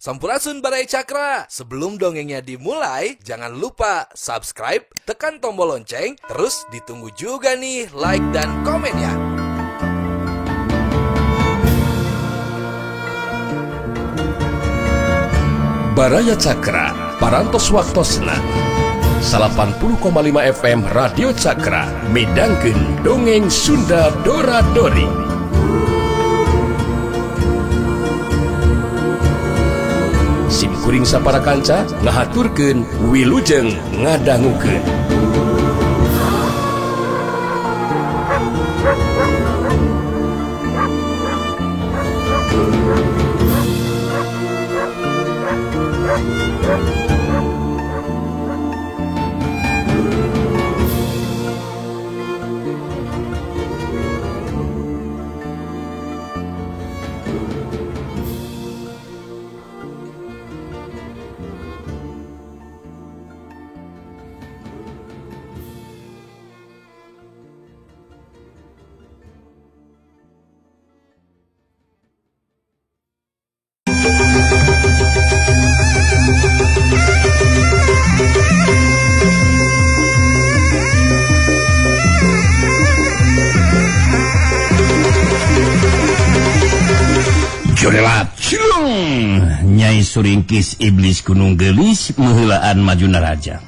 Sampurasun Baraya Cakra. Sebelum dongengnya dimulai, jangan lupa subscribe, tekan tombol lonceng, terus ditunggu juga nih like dan komennya. Baraya Cakra, Parantos Waktosna 80,5 FM Radio Cakra midangkeun dongeng Sunda Dora Dori. Sim kuring sapara kanca ngahaturkeun wilujeng ngadangukeun. Nyai Suringkis iblis Gunung Geulis meuheulaan maju narajang.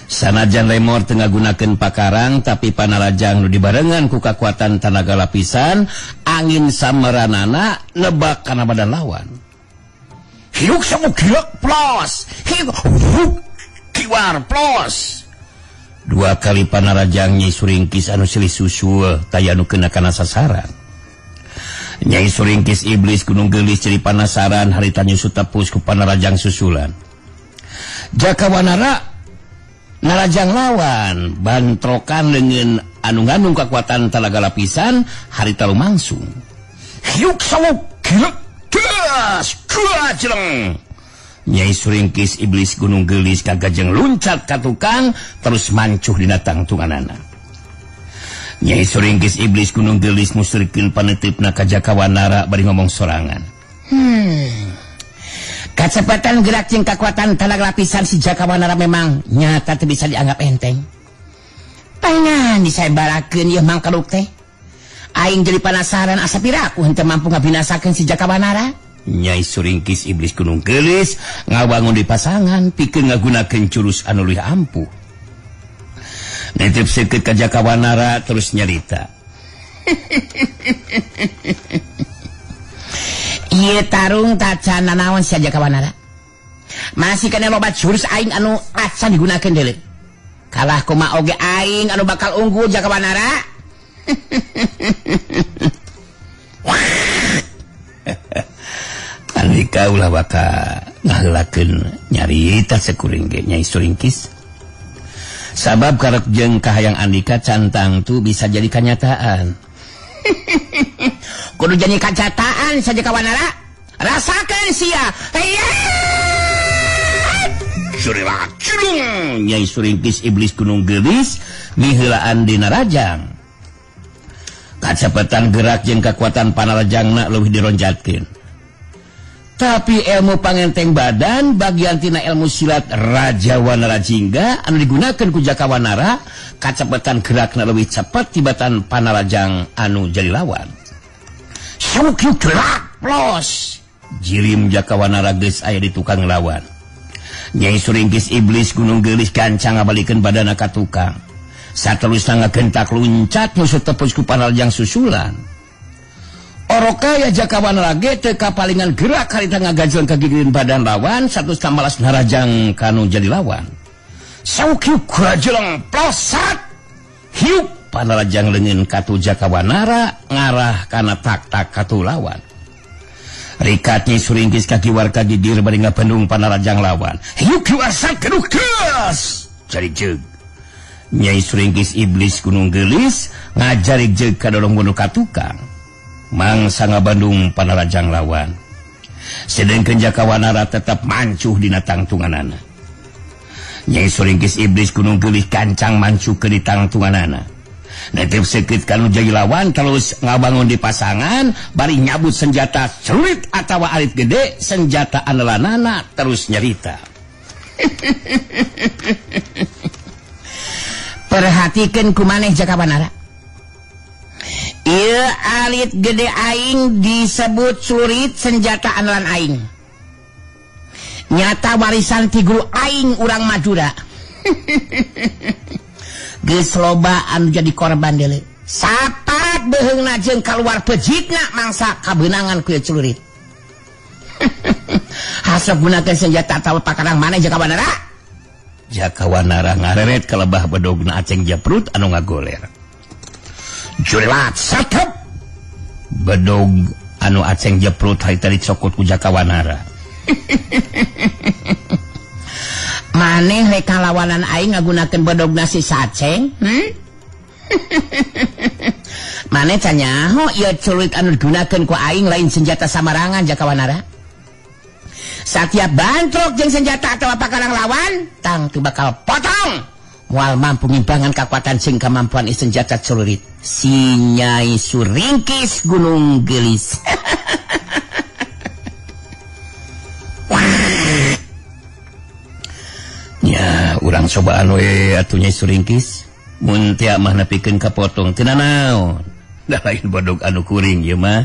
Sanajan lemor teu ngagunakeun pakarang, tapi panarajang nu dibarengan ku kakuatan tanaga lapisan angin sameranana nebak kana badan lawan. Hiuk sabuk hiuk plos, hiuk kiwar plos. Dua kali panarajang Nyai Suringkis anu silih susul taya nu kena kana sasaran. Nyai Suringkis iblis Gunung Geulis jadi panasaran harita nyusu tepus ku panarajang susulan. Jaka Wanara narajang lawan bantrokan dengan anu ngandung kekuatan talaga lapisan harita lumangsung. Hiuk sawuk hiuk das kuajleng. Nyai Suringkis iblis Gunung Geulis kagajeng luncat ka tukang terus mancuh dina tangtunganana. Nyai Suringkis iblis Gunung Geulis musrikeun panetipna ka Jaka Wanara bari ngomong sorangan. Kacepatan gerak jeung kakuatan tanaga lapisan si Jaka Wanara memang nyata teu bisa dianggap enteng. Paingan disebarakeun ieu mangkaluk teh. Aing jadi panasaran asa piraku henteu mampu ngabinasakeun si Jaka Wanara. Nyai Suringkis iblis Gunung Geulis ngawangun di pasangan pikeun ngagunakeun jurus anu leuwih ampuh. Nitip seukeut ka Jaka Wanara terus nyarita. Ieu tarung tacan nanaon sia Jaka Wanara. Masih kana loba jurus aing anu acan digunakeun deuleu. Kalah kumaha oge aing anu bakal unggul Jaka Wanara. Andika ulah baka ngaheulakeun nyarita sekuring ge Nyai Suringkis. Sabab karep jeung kahayang Andika cantang tu bisa jadi kenyataan. Kudu jadi kenyataan saja Kawanara. Rasakan sia. Surilak cilung. Nyai Suringkis iblis Gunung Geulis miheulaan dina rajang. Kacepetan gerak jeung kekuatan panarajangna leuwih dironjatkeun. Tapi ilmu pangenteng badan bagian tina ilmu silat Raja Wanara Jingga anu digunakan ku Jaka Wanara kacepetan gerakna leuwih cepet tibatan panarajang anu jadi lawan. Syuk gerak plos. Jirim Jaka Wanara geus aya di tukang lawan. Nyai Suringkis iblis Gunung Geulis gancang ngabalikeun badanna ka tukang. Saterusna ngagentak luncat nyusut tepus ku panarajang susulan. Orokaya Jaka Wanara ge teu kapalingan gerak harita ngagajeun ka gigireun badan lawan satus malas narajang kanu jadi lawan. Sauk hiuk grajeleng plosat. Hiuk panarajang leungeun katu Jaka Wanara ngarah kana tak-tak katu lawan. Rikat Nyi Suringkis kakiwar ka gigireun bari ngabendung panarajang lawan. Hiuk hiuasat keduh geus. Jadi jeug. Nyai Suringkis iblis Gunung Geulis ngajarik jeug ka dorong bunuh ka tukang. Mangsa ngabandung panarajang lawan. Sedengkeun Jaka Wanara tetap mancuh dina tangtunganana. Nyai Suringkis iblis Gunung Geulis kancang mancuh ke di tangtunganana. Nitip sedikit kanu jadi lawan terus ngabangun di pasangan bari nyabut senjata celurit atawa alit gede senjata andalanana terus nyerita. Perhatikan kumaneh Jaka Wanara. Ieu alit gede aing disebut celurit senjata andalan aing. Nyata warisan ti guru aing urang Madura. Geus loba anu jadi korban deuleu. Sapat beuheungna jeung kaluar pejitna mangsa kabeunangan ku celurit. Hasok gunakeun senjata atawa pakarang maneh Jaka Wanara? Jaka Wanara ngareret ka lebah bedogna Aceng Jeprut anu ngagoler. Jurilat satep. Bedog anu Aceng Jeprut harita dicokot ku Jaka Wanara. Maneh rek kalawanan aing ngagunakeun bedog nasi saceng? Maneh can nyaho ieu celurit anu digunakeun ku aing lain senjata samarangan Jaka Wanara. Satiap bantrok jeung senjata atawa pakarang lawan, tangtu bakal potong. Moal mampu ngimbangan kakuatan jeung kamampuan ieu senjata celurit. Si Nyai Suringkis Gunung Geulis. Ya, urang cobaan we atuh Nyai Suringkis. Mun tia mah nepikeun kapotong teu nanaon. Da lain bodog anu kuring ieu mah.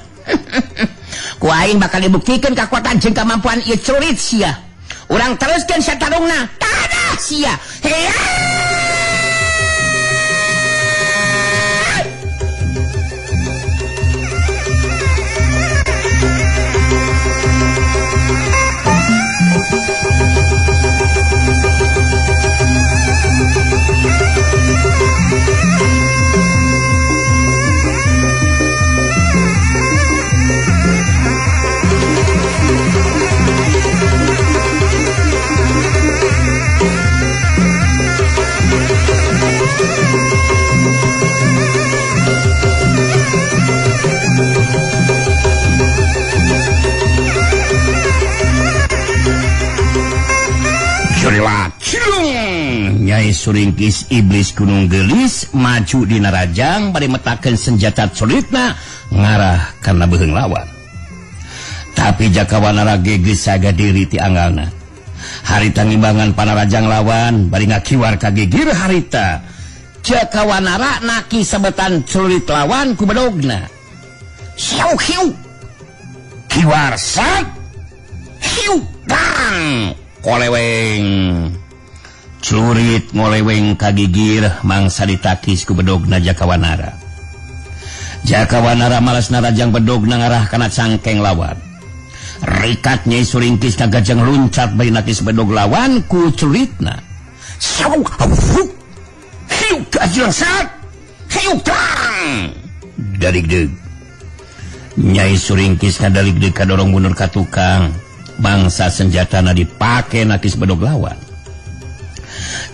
Ku aing bakal dibuktikeun kakuatan jeung kamampuan ieu celurit sia. Urang teruskeun satarungna. Tadah sia. Hea! Nyai Suringkis Iblis Gunung Geulis maju dina rajang bari metakeun senjata culitna ngarah kana beuheung lawan. Tapi Jaka Wanara ge geus saga diri ti anggalna. Harita ngimbangan panarajang lawan bari ngakiwar ka gigir harita. Jaka Wanara naki sabetan celurit lawan ku bedogna. Hiu hiu. Kiwar sat. Hiu dang. Koleweng. Celurit ngoleweng kagigir mangsa ditakis ku bedogna Jaka Wanara. Jaka Wanara malas narajang bedogna ngarah kana cangkeng lawan. Rikat Nyai Suringkis kagajeng luncat bari nakis bedog lawan ku celuritna. Sau huk. Hiu kajeng sat. Hiu tang. Daligdeug. Nyai Suringkis kadaligdeug kadorong mundur ka tukang. Bangsa senjatana dipake nakis bedog lawan.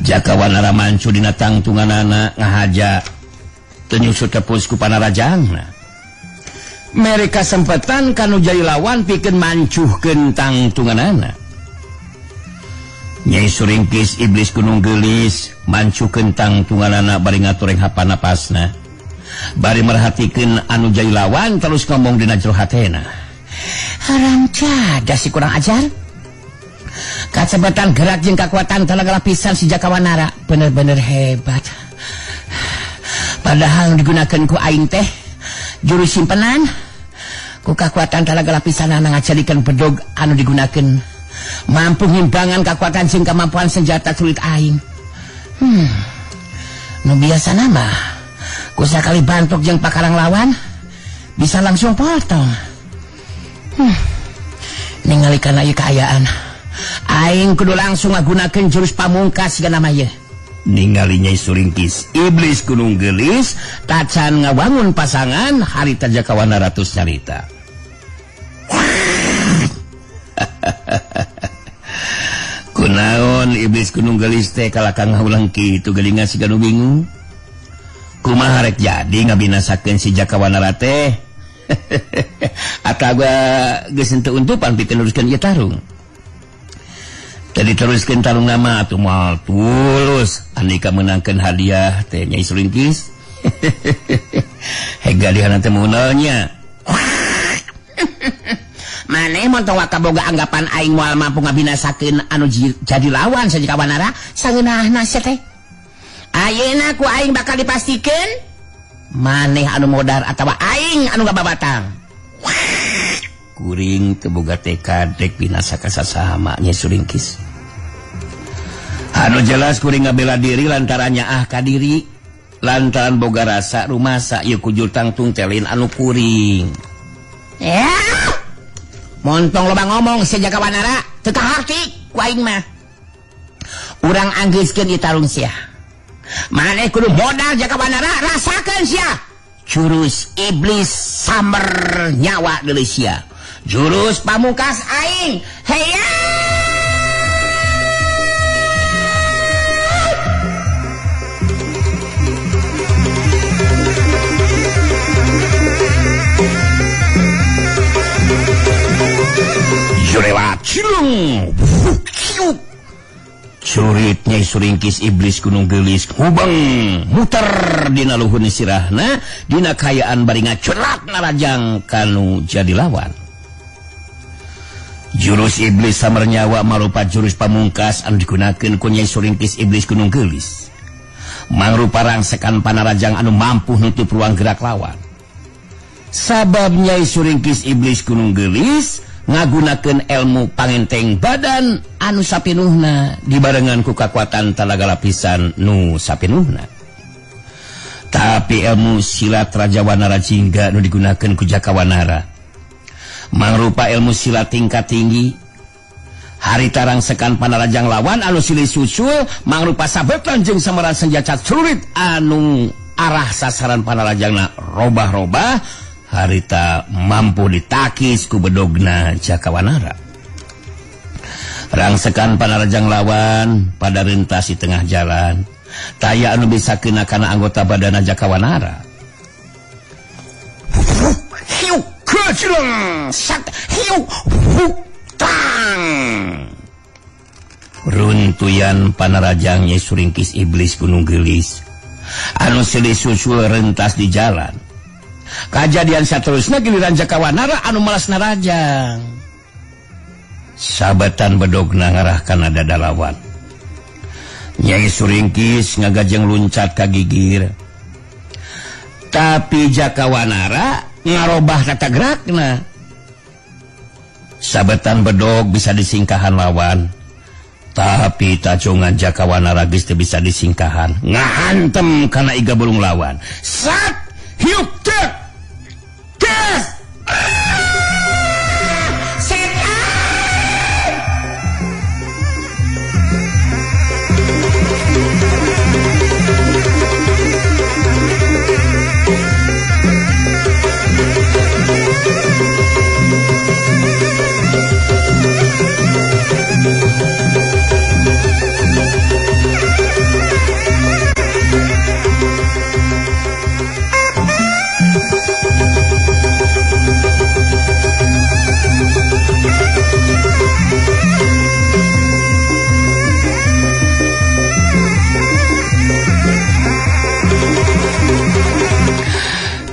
Jaka Wanara mancu dina tangtunganana ngahaja teu nyusut tepus ku panarajangna. Mere kasempetan kanu jadi lawan pikeun mancuhkeun tangtunganana. Nyai Suringkis Iblis Gunung Geulis mancuhkeun tangtunganana bari ngatureng hapan napasna. Bari merhatikeun anu jadi lawan terus ngomong dina jero hatena. Haram jadah si kurang ajar. Kacepetan gerak jeung kakuatan tenaga lapisan si Jaka Wanara bener-bener hebat. Padahal digunakan ku aing teh jurus simpenan ku kakuatan tenaga lapisan ngajadikeun bedog anu digunakan mampu ngimbangan kakuatan jeung kemampuan senjata sulit aing. Nu biasana mah ku sakali bantok jeung pakarang lawan bisa langsung potong. Ningali kana ieu kaayaan aing kudu langsung ngagunakeun jurus pamungkas siga nama ieu. Ningali Nyai Suringkis Iblis Gunung Geulis tacan ngawangun pasangan harita Jaka Wanara ratus nyarita. Kunaon Iblis Gunung Geulis teh kalakang ngaulang kitu geulingan siga nu bingung. Kumaha rek jadi ngabinasakeun si Jaka Wanara teh? Atawa geus henteu untupan pikeun neruskeun ieu tarung. Tadi teruskeun tarung nama atuh moal tulus andika meunangkeun hadiah teh Nyai Suringkis. Hegalihan teh munalnya. Maneh montong waka boga anggapan aing moal mampu ngabinasakeun anu jadi lawan sa Jaka Wanara sangeunahna sia teh. Ayeuna ku aing bakal dipastikeun maneh anu modar atawa aing anu gababatang. Kuring teu boga tekad rek binasa ka sasama Nyai Suringkis. Anu jelas kuring ngabela diri lantaran nyaah ka diri, lantaran boga rasa rumasa ieu kujur tangtung teh lain anu kuring. Ya. Montong loba ngomong sia Jaka Wanara, teu kaharti ku aing mah. Urang anggeuskeun ieu tarung sia. Maneh kudu modal Jaka Wanara, rasakeun sia. Jurus iblis samber nyawa deui sia. Jurus pamungkas aing. Heya! Jurela cilung. Curit Nyai Suringkis iblis Gunung Geulis hubeng muter dina luhur sirahna dina kayaan bari ngacurat narajang kanu jadi lawan. Jurus iblis samernyawa marupa jurus pamungkas anu digunakeun ku Nyai Suringkis iblis Gunung Geulis. Mangrupa rangsekan panarajang anu mampu nutup ruang gerak lawan. Sabab Nyai Suringkis iblis Gunung Geulis ngagunakeun ilmu pangenteng badan anu sapinuhna dibarengan ku kakuatan talaga lapisan nu sapinuhna. Tapi ilmu silat Raja Wanara Jingga nu digunakeun ku Jaka Wanara mangrupa ilmu silat tingkat tinggi. Harita rangsekan panarajang lawan anu silih susul mangrupa sabetan jeung samaran senjata celurit anu arah sasaran panarajangna robah-robah. Harita mampu ditakis ku bedogna Jaka Wanara. Rangsekan panarajang lawan pada rentas di tengah jalan. Taya anu bisa kena kana anggota badana Jaka Wanara. Hiu kecileng sat hiu tang. Runtuyan panarajang Nyai Suringkis iblis Gunung Geulis anu silih susul rentas di jalan. Kajadian saterusna giliran Jaka Wanara anu malas narajang. Sabetan bedogna ngarah kana dada lawan. Nyai Suringkis ngagajeng luncat ka gigir. Tapi Jaka Wanara ngarobah tata gerakna. Sabetan bedog bisa disingkahan lawan. Tapi tacongan Jaka Wanara geus teu bisa disingkahan. Ngahantem kana iga bulung lawan. Sat hiup tek.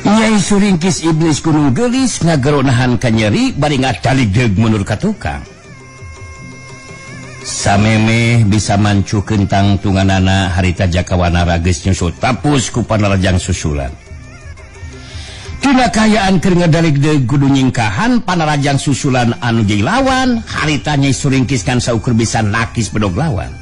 Nyai Suringkis iblis Gunung Geulis ngagero nahan kanyeri bari ngadaligdeug mundur ka tukang. Samemeh bisa mancukeun tangtunganana harita Jaka Wanara geus nyusul tapus ku panarajang susulan. Tina kayaan keur ngadaligdeug kudu nyingkahan panarajang susulan anu jadi lawan, harita Nyai Suringkis kan saukur bisa nakis bedog lawan.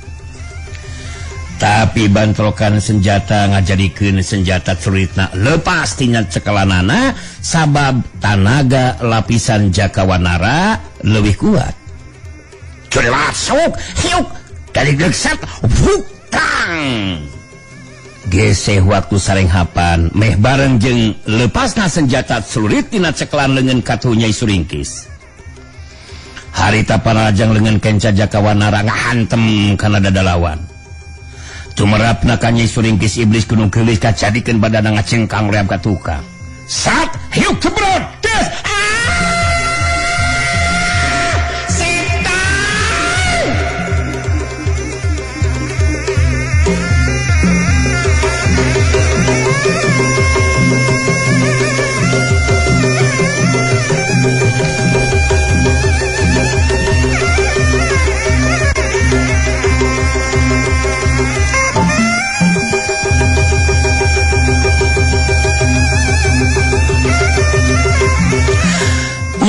Tapi bantrokan senjata ngajadikeun senjata celuritna lepas tina cekelanana sabab tanaga lapisan Jaka Wanara leuwih kuat. Culasuk hiuk dari gegsat hutang. Geseh waktu sarenghapan meh bareng jeung lepasna senjata celurit tina cekelan leungeun katuh Nyai Suringkis. Harita panarajang leungeun kenca Jaka Wanara ngahantem kana dada lawan. Tumerapna ka Nyai Suringkis iblis Gunung Geulis kajadikeun badana ngacengkang ream ka tukang. Sat hiuk jebrot des. Setan.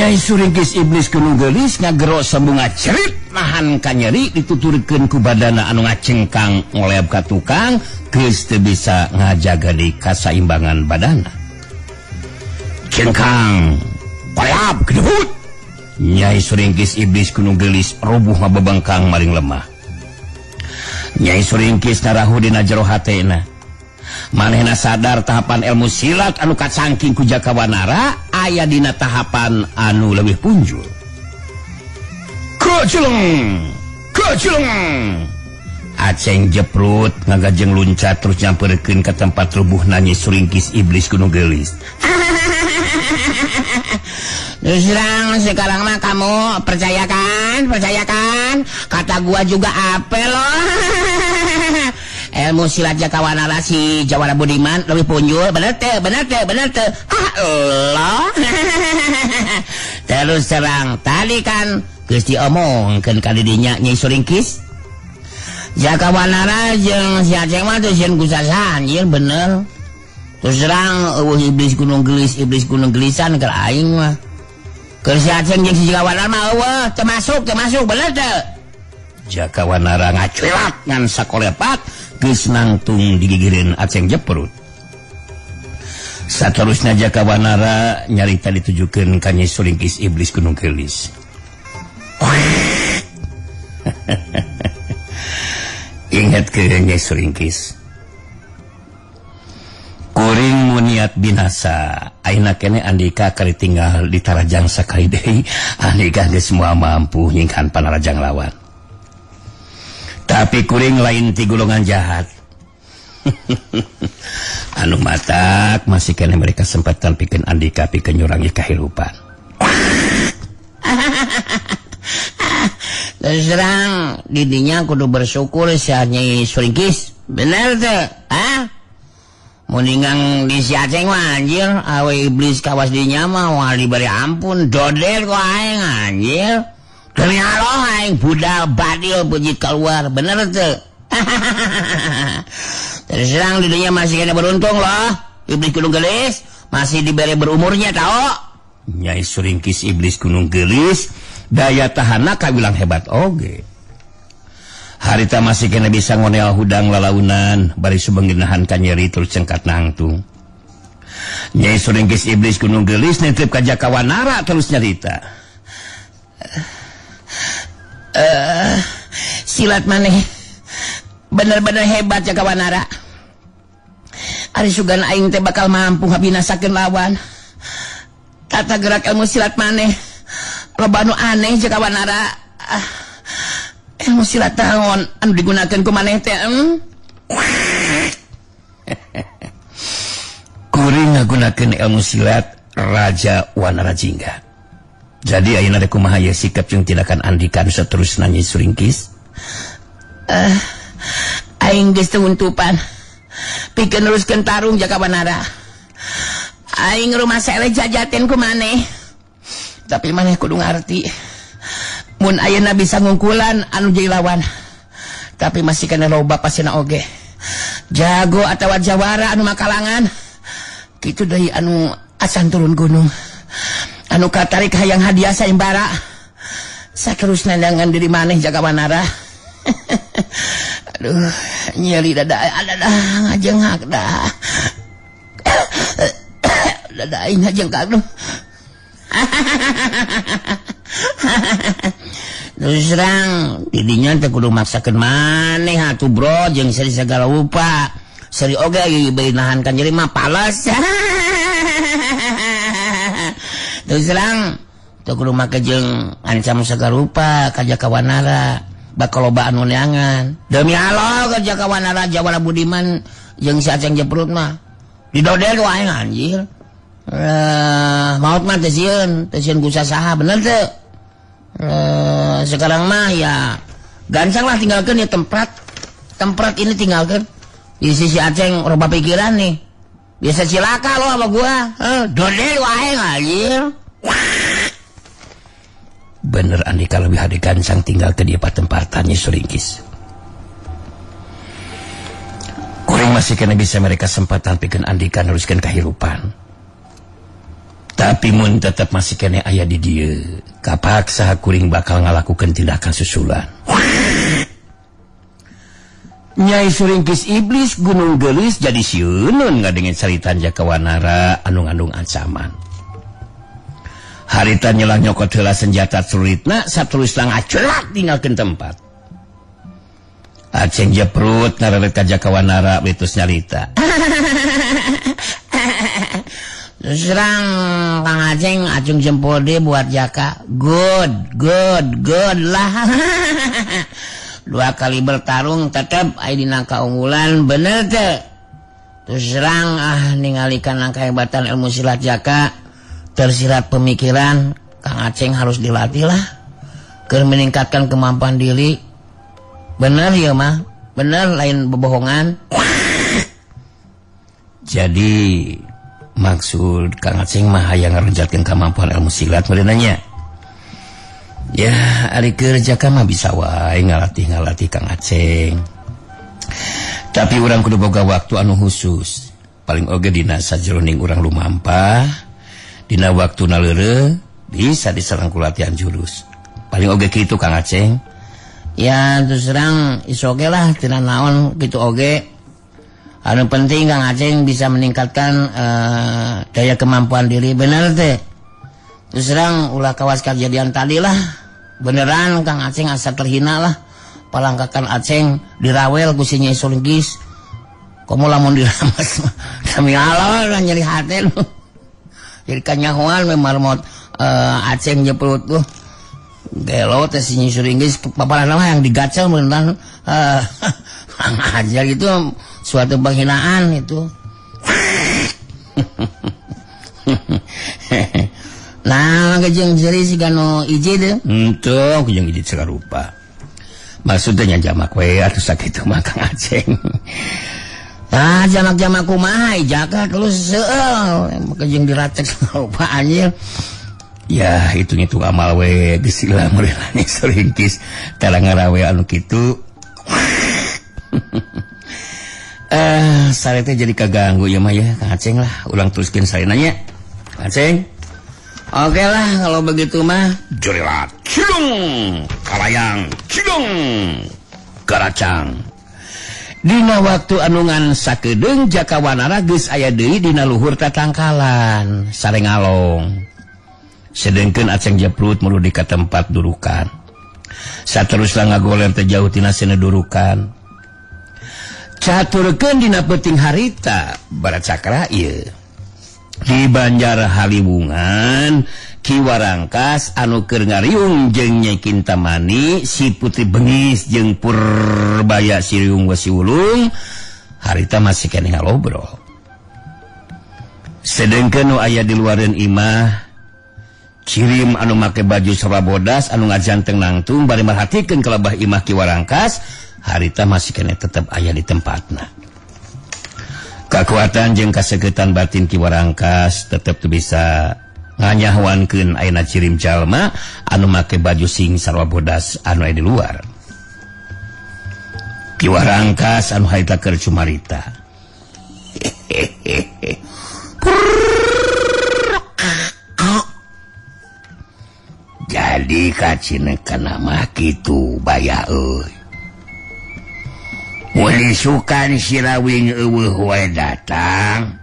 Nyai Suringkis iblis Gunung Geulis ngagero sambunga cerit nahan kanyeri dituturkeun ku badana anu ngacengkang ngoleab ka tukang geus teu bisa ngajaga di kasaimbangan badana. Cengkang koleab gedebut. Nyai Suringkis iblis Gunung Geulis rubuh mabebengkang maring lemah. Nyai Suringkis narahu dina jero hatena. Manehna sadar tahapan ilmu silat anu kacangking ku Jaka Wanara aya dina tahapan anu leuwih punjul. Kacileng, kacileng. Aceng Jeprut ngagajeng luncat terus nyamperkeun ka tempat rubuhna Nyi Suringkis iblis Gunung Geulis. Terus terang sekarang mah kamu percayakan, percayakan. Kata gua juga apa loh. Ilmu silat Jaka Wanara si Jawara Budiman lebih punjul, bener teh, bener teh, bener teh. Ah, loh. Terus terang tadi kan geus diomongkeun ka didinya Nyai Suringkis. Jaka Wanara jeung si Aceng mah teu sieun ku saha anjir bener. Terus terang eueuh iblis Gunung Geulis, iblis Gunung Geulisan keur aing mah. Keur si Aceng jeung si Jaka Wanara mah eueuh teu masuk, teu masuk, bener teu. Jaka Wanara ngaculat ngan sakolepat geus nangtung digigireun Aceng Jeprut. Saterusna Jaka Wanara nyarita ditujukeun ka Nyai Suringkis iblis Gunung Geulis. Ingat ke Nyai Suringkis. Kuring muniat binasa, ayeuna keneh andika kali tinggal di Tarajang sakali deui, andika geus moal mampu nyingkan panarajang lawan. Tapi kuring lain ti golongan jahat. Anu matak masih keneh mereka kesempatan pikeun andika pikeun nyurangi kahirupan. Terus terang didinya kudu bersyukur si Nyai Suringkis. Bener teu? Hah? Mendingan di si Aceng mah anjir, awe iblis kawas dinya mah moal diberi ampun, doder ku aing anjir. Demi Allah aing budal badil beuji keluar, bener teu? Terus terang didinya masih kena beruntung loh. Iblis Gunung Geulis masih diberi berumurnya tau. Nyai Suringkis iblis Gunung Geulis daya tahanna kawilang hebat oge. Harita masih kena bisa ngonel hudang lalaunan bari subengenahan ka nyeri terus cengkat nangtung. Nyai Suringkis iblis Gunung Geulis nitip ka Jaka Wanara terus nyarita. Silat maneh bener-bener hebat Jaka Wanara. Ari sugan aing teh bakal mampu ngabinasakeun lawan. Tata gerak ilmu silat maneh loba nu aneh Jaka Wanara. Ilmu silat naon anu digunakeun ku maneh teh? Kuring ngagunakeun ilmu silat Raja Wanara Jingga. Jadi ayeuna rek kumaha ye sikap jeung tindakan andika nu saterusna Nyai Suringkis? Aing geus teu untupan pikeun neruskeun tarung Jaka Wanara. Aing rumah seleh jajaten ku maneh. Tapi maneh kudu ngarti. Mun ayeuna bisa ngungkulan anu jadi lawan. Tapi masih kena loba pasina oge. Jago atawa jawara anu makalangan. Kitu deui anu acan turun gunung. Anu katarik hayang hadiah sayembara. Saterusna nangan diri maneh Jaka Wanara. Aduh, nyeri dada dada ngajengak dah. Dada aing ngajengkak duh. Terus terang didinya teh kudu maksakeun maneh atuh bro jeung seri segala rupa. Seri oge ieu beuh nahan kan jadi mah pales. Terus terang teu kudu make jeung ancam segala rupa ka Jaka Wanara. Bakal loba anu neangan. Demi Allah ka Jaka Wanara Jawara Budiman jeung si Aceng Jeprut mah. Didodel wae anjir. Maut mah teu sieun, teu sieun ku saha bener teu? Sekarang mah ya gancang lah tinggalkan ya tempat. Tempat ini tinggalkan. Di sisi Aceng roba pikiran nih. Biasa cilaka lo sama gua. Dodel wae anjir. Bener andika lebih hade gancang tinggal ke dia patempatannya Suringkis. Kuring masih kena bisa mereka kesempatan pikeun andika neruskeun kahirupan. Tapi mun tetep masih kene aya di dieu, kapaksa kuring bakal ngalakukeun tindakan susulan. Nyai Suringkis iblis Gunung Geulis jadi sieuneun ngadenge caritan Jaka Wanara anu ngandung ancaman. Harita nyelah nyokot heula senjata celuritna saterusna ngaculak tinggalkeun tempat. Aceng jeprut ngareret ka Jaka Wanara betus nyarita. Terus terang Kang Aceng acung jempol deh buat Jaka. Good, good, good lah. Dua kali bertarung tetep aya dina kaunggulan bener teh. Terus terang ningali kana kehebatan ilmu silat Jaka, tersirat pemikiran Kang Aceng harus dilatih lah keur meningkatkan kemampuan diri. Bener ya mah, bener lain bobohongan. Jadi maksud Kang Aceng mah hayang ngaronjatkeun kemampuan ilmu silat meureunanya. Ya, ari keur Jaka mah bisa wae ngalatih-ngalatih Kang Aceng. Tapi urang kudu boga waktu anu khusus. Paling oge dina sajroning urang lumampah, dina waktuna leureuh bisa diserang ku latihan jurus. Paling oge kitu Kang Aceng. Ya, terus terang isoge lah tina naon kitu oge. Anu penting Kang Aceng bisa meningkatkan daya kemampuan diri, bener teh. Terus terang ulah kawas kejadian tadi lah. Beneran Kang Aceng asa terhina lah. Palangkakan Aceng dirawel ku si Nyai Suringkis. Komo lamun diramas kami Allah lah nyeri hate lu. Jadi kanyahoan we marmot Aceng jeprut tuh. Gelo teh si Nyai Suringkis paparana mah yang digacel beneran ajar itu suatu penghinaan itu. Nah, kejeng jeri siga nu iji teh. Henteu, kejeng iji sarupa. Maksudnya jamak we atuh sakitu mah Kang Aceng. Nah, jamak-jamak kumaha Jaka terus seueul kejeng diracek sarupa anjir. Ya, hitung-hitung amal we geus ilang meureun Suringkis tara ngarawe anu kitu. Sare teh jadi kaganggu ya mah ya Kang Aceng lah. Ulang teruskeun sarenanya. Kang Aceng. Oke lah kalau begitu mah. Jurilat cidung kalayang cidung garacang. Dina waktu anungan sakedeung Jaka Wanara geus aya deui dina luhur tatangkalan sareng ngalong. Sedengkeun Aceng Jeprut meludik ka tempat durukan. Saterusna ngagoler teh jauh tina seuneu durukan. Caturkeun dina peuting harita barat cakra ieu. Di Banjar Haliwungan Ki Warangkas anu keur ngariung jeung Nyai Kintamani si Putri Bengis jeung Purbaya Siriung Wasiwulung harita masih keneh ngalobrol. Sedengkeun nu aya di luareun imah Cirim anu make baju sarabodas anu ngajanteng nangtung bari merhatikeun ka lebah imah Ki Warangkas harita masih keneh tetep aya di tempatna. Kakuatan jeung kasegetan batin Ki Warangkas tetep teu bisa nganyahwankeun ayeuna Cirim jalma anu make baju sing sarwa bodas anu aya di luar. Ki Warangkas anu harita keur cumarita. Jadi kacinekana mah kitu baya euy. Mun isukan Sirawing eueuh wae datang,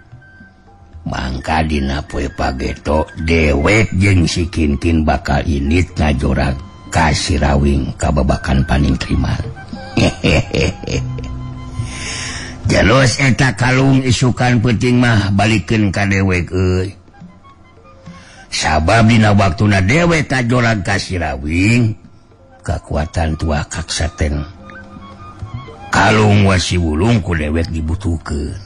mangka dina poe pageto dewek jeung si Kinkin bakal init ngajorag ka Sirawing ka babakan Paningtriman. Jalus eta kalung isukan peuting mah balikeun ka dewek euy. Sabab dina waktuna dewek ngajorag ka Sirawing, kakuatan tua kaksaten kalung Wasiwulung ku dewek dibutuhkeun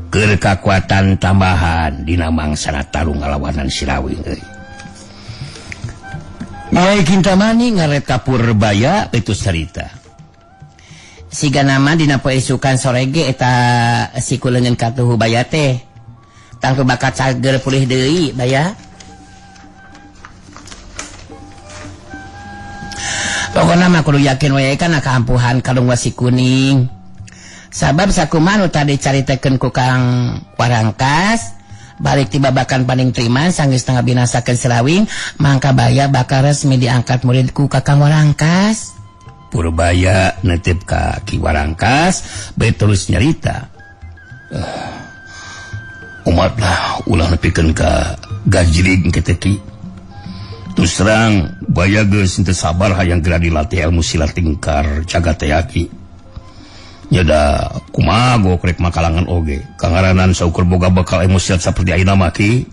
keur kakuatan tambahan dina mangsana tarung ngalawanan Sirawing euy. Nyai Kintamani ngaret ka Purbaya itu carita. Siga nama dina poe isukan sore ge eta siku leungeun katuhu baya teh. Tangtu bakal cager pulih deui baya. Pokokna mah kudu yakin we kana kaampuhan kalung wasi kuning. Sabab sakumaha nu tadi caritakeun ku Kang Warangkas, Balik ti babakan paning terima sanggeus tengah binasakeun Sirawing mangka Baya bakal resmi diangkat muridku Kakang Warangkas. Purbaya netip ka Ki Warangkas bae terus nyarita. Umat lah ulah nepikeun ka gajrig kitu Ki. Terus terang Baya geus henteu sabar hayang geura dilatih ilmu silat tingkar jagat teh Ki. Nyada kumaha gokrek makalangan oge kangaranan saukur boga bakal ilmu silat saperti ayeuna mah Ki.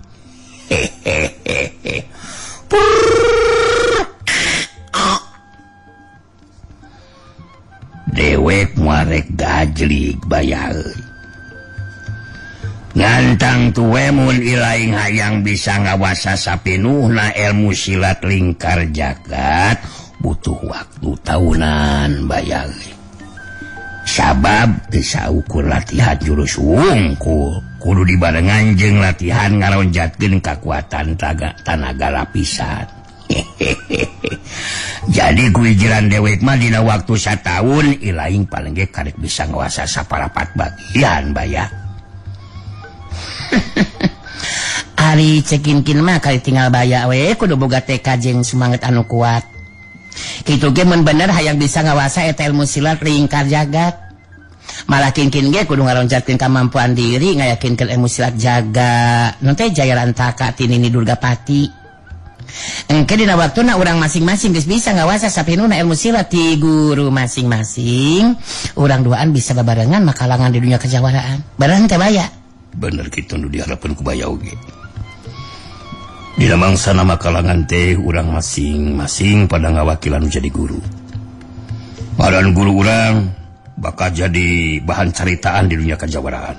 Hehehe. Dewek muarek gajlig Baya euy. Ngantang tuwe mun ilaing hayang bisa ngawasa sapinuhna ilmu silat lingkar jagat butuh waktu tahunan Baya euy. Sabab teu saukur latihan jurus wungkul kudu dibarengan jeung latihan ngaronjatkeun kakuatan tanaga lapisan. Jadi kuijiran dewek mah dina waktu sataun ilaing paling ge karek bisa ngawasa saparapat bagian Baya. Ari cekinkin mah kali tinggal Baya we kudu boga tekad jeung semangat anu kuat. Kitu ge mun bener hayang bisa ngawasa eta ilmu silat lingkar jagat. Malah kinkin ge kudu ngaroncatkeun kamampuan diri ngayakinkeun ilmu silat jaga. Nu teh Jaya Rantaka ti Nini Durgapati. Engke dina waktuna urang masing-masing geus bisa ngawasa sapinuna ilmu silat ti guru masing-masing. Urang duaan bisa babarengan makalangan di dunia kejawaraan. Bareng teh Baya. Bener kitu nu diharapkeun ku Baya oge. Dina mangsa nama kalangan teh urang masing-masing pada ngawakilan jadi guru. Padan guru urang bakal jadi bahan caritaan di dunia kajawaraan.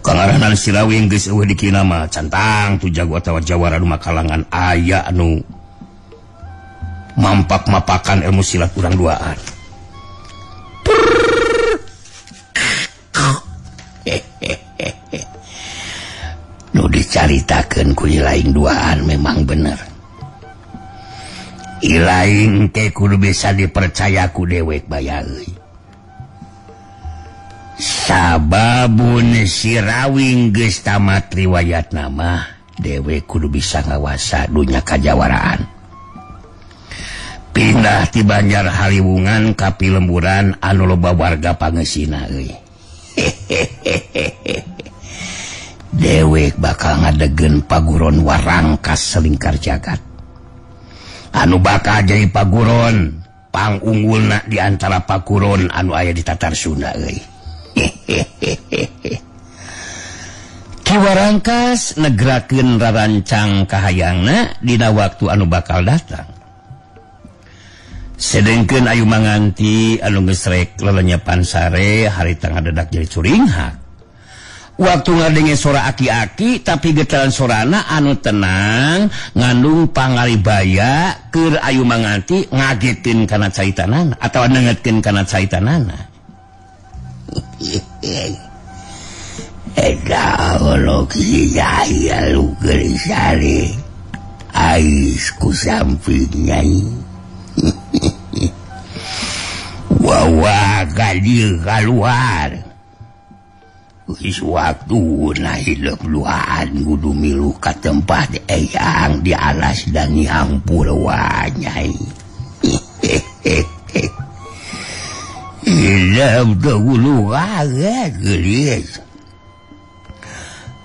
Kangaranan Sirawing geus eueuh dikina mah cantang tu jago atawa jawara nu makalangan aya anu mampak-mapakan ilmu silat urang duaan. Nu dicaritakeun ku ilaing duaan memang bener. Ilaing teh kudu bisa dipercaya ku dewek Baya euy. Sababun Sirawing geus tamat riwayat nama dewek kudu bisa ngawasa dunya kajawaraan. Pindah ti Banjar Haliwungan ka Pilemburan anu loba warga pangeusina euy. Hehehehe. Dewek bakal ngadegen paguron Warangkas selingkar jagat. Anu bakal jadi paguron pangunggulna di antara paguron anu aya di Tatar Sunda euy. Hehehehe. Ki Warangkas negrakeun rarancang kahayangna dina waktu anu bakal datang. Sedengkeun ayu manganti anu geus rek lelenyepan sare harita ngadedak jadi curinghak. Waktu ngadenge sora aki-aki tapi getaran sorana anu tenang ngandung pangaribaya keur ayu manganti ngagetin kana caitanana atawa nengetkeun kana caitanana. Eta ologi jaya luger sare ais ku samping nyai. Wawa kadieu kaluar. Wis waktu na hidup luaan kudu milu ka tempat eyang di alas Dangiang Purwa nyai. Hidup dahulu kaget gelis.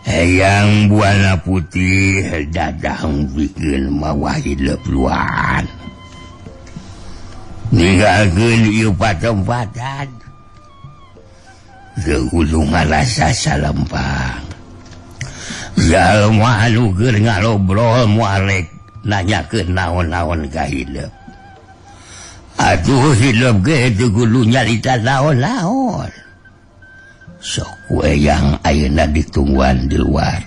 Eyang Buana Putih dadang bikin mawa hidup luaan. Ninggalkeun ieu patempatan. Kudu ngarasa salempang. Jalma anu keur ngalobrol moal rek nanyakeun naon-naon ka hidup. Atuh hidup ge teu kudu nyarita naon-naon. Sok we yang ayeuna ditungguan di luar.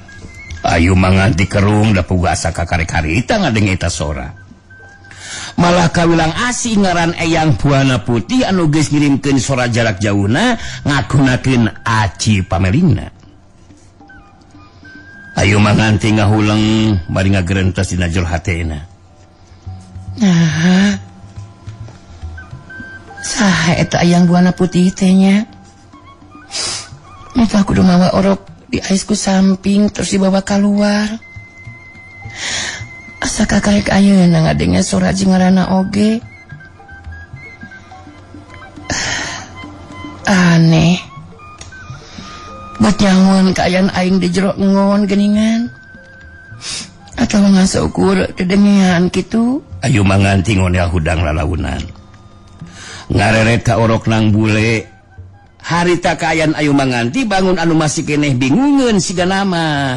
Ayu manganti kerung da pugu asa kakarek-karita ngadenge eta sora. Malah kawilang asing ngaran Eyang Buana Putih anu geus ngirimkeun sora jarak jauhna ngagunakeun aci pamelingna. Ayu manganti ngahuleng bari ngagerentes dina jero hatena. Nah, saha eta Eyang Buana Putih teh nya? Eta kudu mawa orok Diais ku samping terus dibawa keluar. Asa kakarek ayeuna ngadenge sora jeung ngaranna oge. Aneh. Buat nyangun kaayaan aing di jero ngon geningan. Atawa ngaseukur dedengean kitu. Ayu manganti ngonel hudang lalaunan. Ngareret ka orok nang bule. Harita kaayaan ayu manganti bangun anu masih keneh bingungeun siga nama.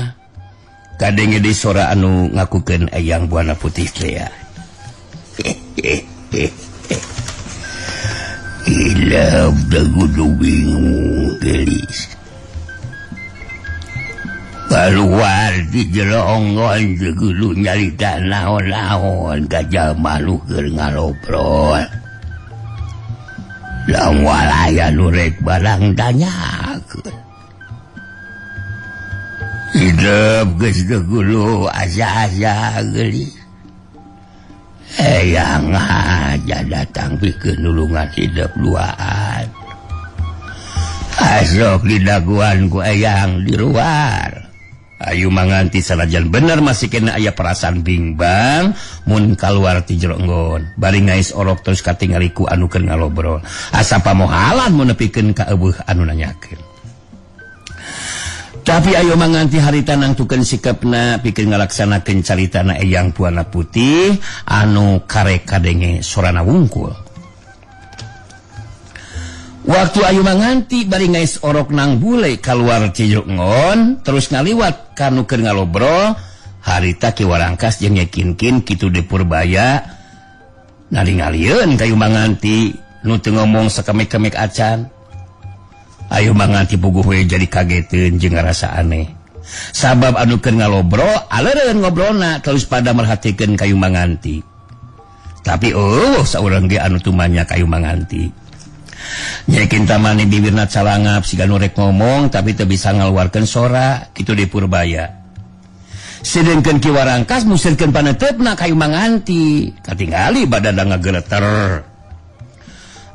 Kadenge di sora anu ngakukeun Eyang Buana Putih teh ya. Hilap dagudu bingung gelis. Keluar di jelongon degulu nyarita naon-naon gajah malu keur ngalobrol. Langwalaya nu rek barang tanyakeun. Hidup geus degulu asa-asa geulis. Eyang aja datang pikeun nulungan hidup duaan. Asok didaguan ku eyang di luar. Ayu manganti sanajan bener masih kena aya perasaan bimbang mun kaluar ti jero enggon. Bari ngais orok terus katingali ku anu keur ngalobrol. Asa pamohalan mun nepikeun ka eueuh anu nanyakeun. Tapi ayo manganti harita nangtukeun sikapna pikeun ngalaksanakeun caritana Eyang Buana Putih anu karek kadenge sorana wungkul. Waktu ayu manganti bari ngais orok nang bule kaluar ti jero enggon terus ngaliwat kanu keur ngalobrol harita Ki Warangkas jeung nyekinkin kitu di Purbaya nalingalieun ka ayu manganti nu teu ngomong sakemek-kemek acan. Ayu manganti puguh we jadi kageteun jeung ngarasa aneh. Sabab anu keur ngalobrol aleureun ngobrolna terus pada merhatikeun ka ayu manganti. Tapi eueuh saurang ge anu tumanya ka ayu manganti. Nyekin tamani bibirna calangap siga nu rek ngomong tapi teu bisa ngaluarkeun sora kitu di Purbaya. Sedengkeun Ki Warangkas musirkeun paneuteup ka ayu manganti, katingali badanna ngageleter.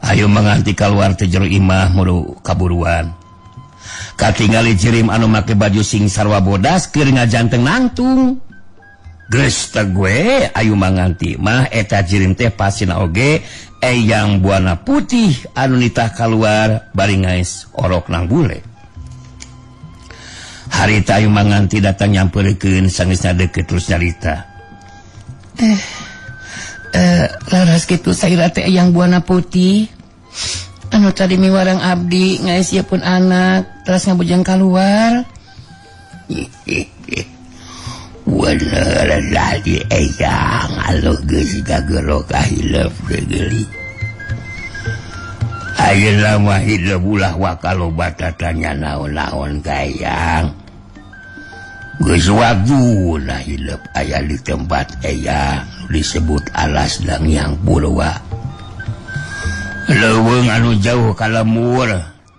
Ayu manganti kaluar teh jero imah muru kaburuan. Katingali jirim anu make baju sing sarwa bodas keur ngajanteng nangtung. Geus teh gue ayu manganti mah eta jirim teh pasina oge Eyang Buana Putih anu nitah kaluar bari ngais orok nang bule. Harita ayu manganti datang nyamperkeun sangeusna deukeut terus nyarita. Laras kitu saira teh Eyang Buana Putih anu tadi miwarang abdi ngais ieu pun anak terus ngabujang kaluar. Bener tadi Eyang anu geus gagero ka hileup geuli. Ayeuna mah hidup ulah wakaloba tatanya naon-naon ka Eyang. Geus waktuna hidup aya di tempat Eyang disebut alas Dangyang Purwa. Leuweung anu jauh ka lemur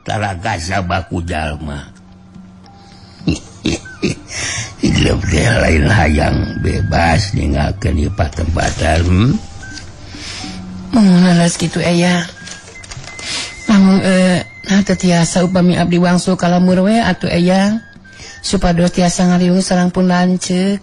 tara gasa baku jalma. Hidup teh lain hayang bebas ninggalkeun ieu patempatan. Mun laras kitu Eyang. Namun nah teu tiasa upami abdi wangsul ka lemur we atuh Eyang. Supados tiasa ngariung sareng pun lanceuk.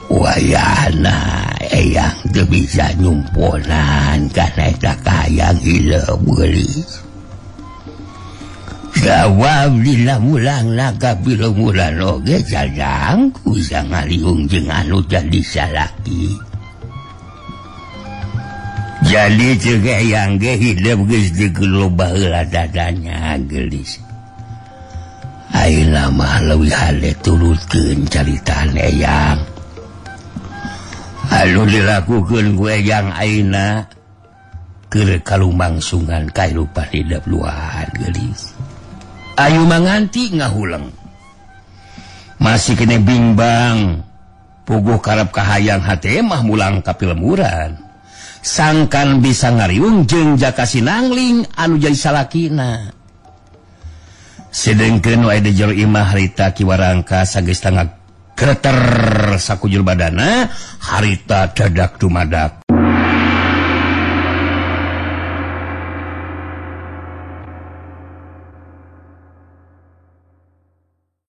Wayahna Eyang teu bisa nyumponan kana eta kahayang hileub geulis. Jawab dina mulang naga bilomulan oge jadang ku ngaliung jeung anu jadi salaki. Jadi ceuk Eyang ge hidup geus digeloba heula dadanya geulis. Ayeuna mah leuwih hale turutkeun caritaan Eyang. Anu dilakukeun ku Eyang ayeuna keur kalumangsungan kahirupan hidup luar geulis. Ayu manganti ngahuleng. Masih kene bimbang. Puguh karep kahayang hate mah mulang ka pilemuran. Sangkan bisa ngariung jeung Jaka Sinangling anu jadi salakina. Sedengkeun wae di jero imah harita Ki Warangkas sageus tangga gereter sakujur badana, harita dadak dumadak.